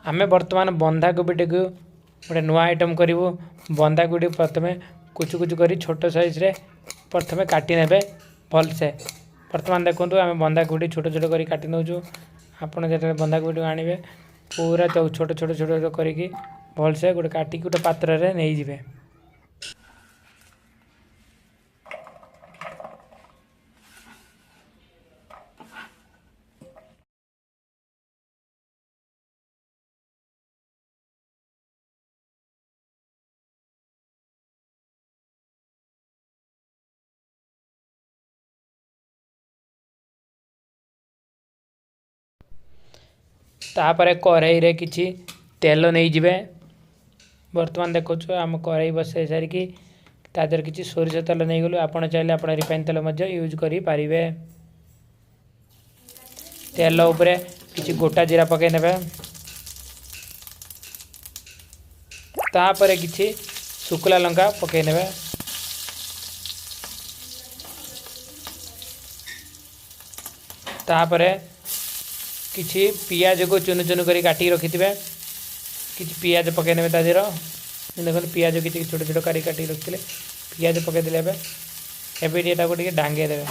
ଆମେ ବର୍ତ୍ତମାନ ବନ୍ଧାକୋବିଟିକୁ ଗୋଟେ ନୂଆ ଆଇଟମ୍ କରିବୁ। ବନ୍ଧାକୋବି ପ୍ରଥମେ କୁଚୁ କୁଚୁ କରି ଛୋଟ ସାଇଜ୍ରେ ପ୍ରଥମେ କାଟି ନେବେ ଭଲସେ। ବର୍ତ୍ତମାନ ଦେଖନ୍ତୁ, ଆମେ ବନ୍ଧାକୋବି ଛୋଟ ଛୋଟ କରି କାଟି ନେଉଛୁ। ଆପଣ ଯେତେବେଳେ ବନ୍ଧାକୋବିଟିକୁ ଆଣିବେ, ପୁରା ଛୋଟ ଛୋଟ ଛୋଟ ଛୋଟ କରିକି ଭଲସେ ଗୋଟେ କାଟିକି ଗୋଟେ ପାତ୍ରରେ ନେଇଯିବେ। ତାପରେ କରେଇରେ କିଛି ତେଲ ନେଇଯିବେ। ବର୍ତ୍ତମାନ ଦେଖୁଛୁ, ଆମ କରେଇ ବସାଇ ସାରିକି ତା ଦେହରେ କିଛି ସୋରିଷ ତେଲ ନେଇଗଲୁ। ଆପଣ ଚାହିଁଲେ ଆପଣ ରିଫାଇନ୍ ତେଲ ମଧ୍ୟ ୟୁଜ୍ କରିପାରିବେ। ତେଲ ଉପରେ କିଛି ଗୋଟା ଜିରା ପକାଇ ନେବେ। ତାପରେ କିଛି ଶୁଖିଲା ଲଙ୍କା ପକାଇ ନେବେ। ତାପରେ କିଛି ପିଆଜକୁ ଚୁନୁ ଚୁନୁ କରି କାଟିକି ରଖିଥିବେ, କିଛି ପିଆଜ ପକାଇ ନେବେ ତା ଦେହର। ଦେଖନ୍ତୁ, ପିଆଜ କିଛି ଛୋଟ ଛୋଟ କରି କାଟିକି ରଖିଥିଲେ, ପିଆଜ ପକାଇଦେଲେ। ଏବେ ଟିକେ ତାକୁ ଟିକେ ଢାଙ୍ଗେଇ ଦେବେ।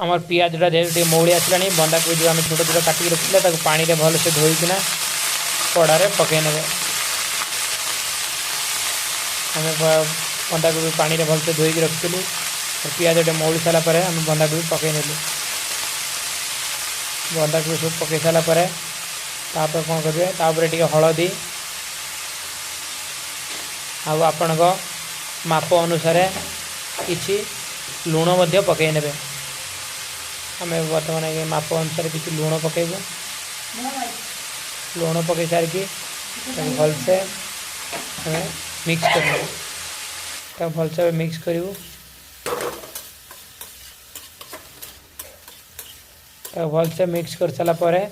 ଆମର ପିଆଜଟା ଯେହେତୁ ଟିକେ ମଉଳି ଆସିଲାଣି, ବନ୍ଧାକୋବି ଯେଉଁ ଆମେ ଛୋଟ ଛୋଟ କାଟିକି ରଖିଥିଲେ, ତାକୁ ପାଣିରେ ଭଲସେ ଧୋଇକିନା କଡ଼ାରେ ପକାଇ ନେବେ। ଆମେ ବନ୍ଧାକୋବି ପାଣିରେ ଭଲସେ ଧୋଇକି ରଖିଥିଲୁ। ପିଆଜ ଟିକେ ମଉଳି ସାରିଲା ପରେ ଆମେ ବନ୍ଧାକୋବି ପକାଇ ନେଲୁ। ବନ୍ଧାକୋବି ସବୁ ପକାଇ ସାରିଲା ପରେ ତାପରେ କ'ଣ କରିବେ? ତାପରେ ଟିକେ ହଳଦୀ ଆଉ ଆପଣଙ୍କ ମାପ ଅନୁସାରେ କିଛି ଲୁଣ ମଧ୍ୟ ପକାଇ ନେବେ। ଆମେ ବର୍ତ୍ତମାନ ଆଜ୍ଞା ମାପ ଅନୁସାରେ କିଛି ଲୁଣ ପକାଇବୁ। ଲୁଣ ପକାଇ ସାରିକି ତାକୁ ଭଲସେ ଆମେ ମିକ୍ସ କରିନେବୁ। ତାକୁ ଭଲସେ ମିକ୍ସ କରିବୁ। ତାକୁ ଭଲସେ ମିକ୍ସ କରିସାରିଲା ପରେ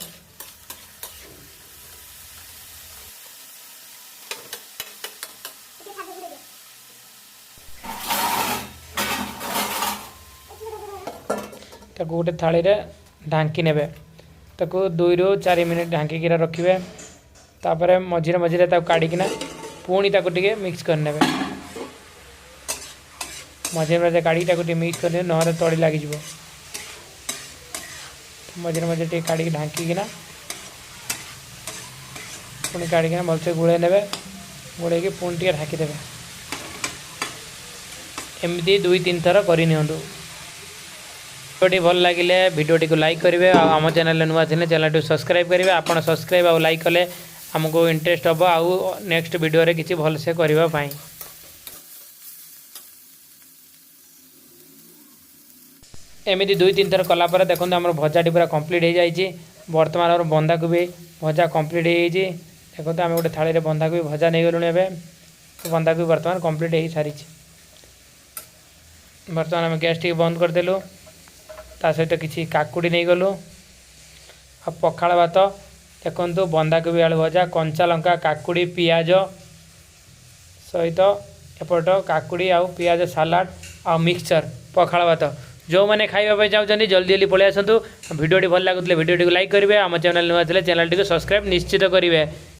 ତାକୁ ଗୋଟେ ଥାଳିରେ ଢାଙ୍କି ନେବେ। ତାକୁ 2ରୁ 4 ମିନିଟ୍ ଢାଙ୍କିକିନା ରଖିବେ। ତାପରେ ମଝିରେ ମଝିରେ ତାକୁ କାଢ଼ିକିନା ପୁଣି ତାକୁ ଟିକେ ମିକ୍ସ କରିନେବେ। ମଝିରେ ମଝିରେ କାଢ଼ିକି ତାକୁ ଟିକେ ମିକ୍ସ କରିନେବେ, ନହେଲେ ତଳି ଲାଗିଯିବ। ମଝିରେ ମଝିରେ ଟିକେ କାଢ଼ିକି ଢାଙ୍କିକିନା ପୁଣି କାଢ଼ିକିନା ଭଲସେ ଗୋଳେଇ ନେବେ। ଗୋଳେଇକି ପୁଣି ଟିକେ ଢାଙ୍କିଦେବେ। ଏମିତି 2-3 ଥର କରିନିଅନ୍ତୁ। ଭିଡ଼ିଓଟି ଭଲ ଲାଗିଲେ ଭିଡ଼ିଓଟିକୁ ଲାଇକ୍ କରିବେ ଆଉ ଆମ ଚ୍ୟାନେଲରେ ନୂଆ ଥିଲେ ଚ୍ୟାନେଲଟିକୁ ସବସ୍କ୍ରାଇବ୍ କରିବେ। ଆପଣ ସବସ୍କ୍ରାଇବ୍ ଆଉ ଲାଇକ୍ କଲେ ଆମକୁ ଇଣ୍ଟରେଷ୍ଟ ହେବ ଆଉ ନେକ୍ସଟ ଭିଡ଼ିଓରେ କିଛି ଭଲସେ କରିବା ପାଇଁ। ଏମିତି 2-3 ଥର କଲା ପରେ ଦେଖନ୍ତୁ, ଆମର ଭଜାଟି ପୁରା କମ୍ପ୍ଲିଟ୍ ହେଇଯାଇଛି। ବର୍ତ୍ତମାନ ଆମର ବନ୍ଧାକୋବି ଭଜା କମ୍ପ୍ଲିଟ୍ ହେଇଯାଇଛି। ଦେଖନ୍ତୁ, ଆମେ ଗୋଟେ ଥାଳିରେ ବନ୍ଧାକୋବି ଭଜା ନେଇଗଲୁଣି। ଏବେ ବନ୍ଧାକୋବି ବର୍ତ୍ତମାନ କମ୍ପ୍ଲିଟ୍ ହେଇସାରିଛି। ବର୍ତ୍ତମାନ ଆମେ ଗ୍ୟାସ୍ ଟିକେ ବନ୍ଦ କରିଦେଲୁ। ତା ସହିତ କିଛି କାକୁଡ଼ି ନେଇଗଲୁ ଆଉ ପଖାଳ ଭାତ। ଦେଖନ୍ତୁ, ବନ୍ଧାକୋବି ଆଳୁ ଭଜା, କଞ୍ଚା ଲଙ୍କା, କାକୁଡ଼ି, ପିଆଜ ସହିତ ଏପଟ କାକୁଡ଼ି ଆଉ ପିଆଜ ସାଲାଡ଼ ଆଉ ମିକ୍ସଚର୍, ପଖାଳ ଭାତ। ଯେଉଁମାନେ ଖାଇବା ପାଇଁ ଚାହୁଁଛନ୍ତି, ଜଲ୍ଦି ଜଲ୍ଦି ପଳେଇ ଆସନ୍ତୁ। ଭିଡ଼ିଓଟି ଭଲ ଲାଗୁଥିଲେ ଭିଡ଼ିଓଟିକୁ ଲାଇକ୍ କରିବେ। ଆମ ଚ୍ୟାନେଲ୍ ନୂଆ ଥିଲେ ଚ୍ୟାନେଲଟିକୁ ସବସ୍କ୍ରାଇବ୍ ନିଶ୍ଚିତ କରିବେ।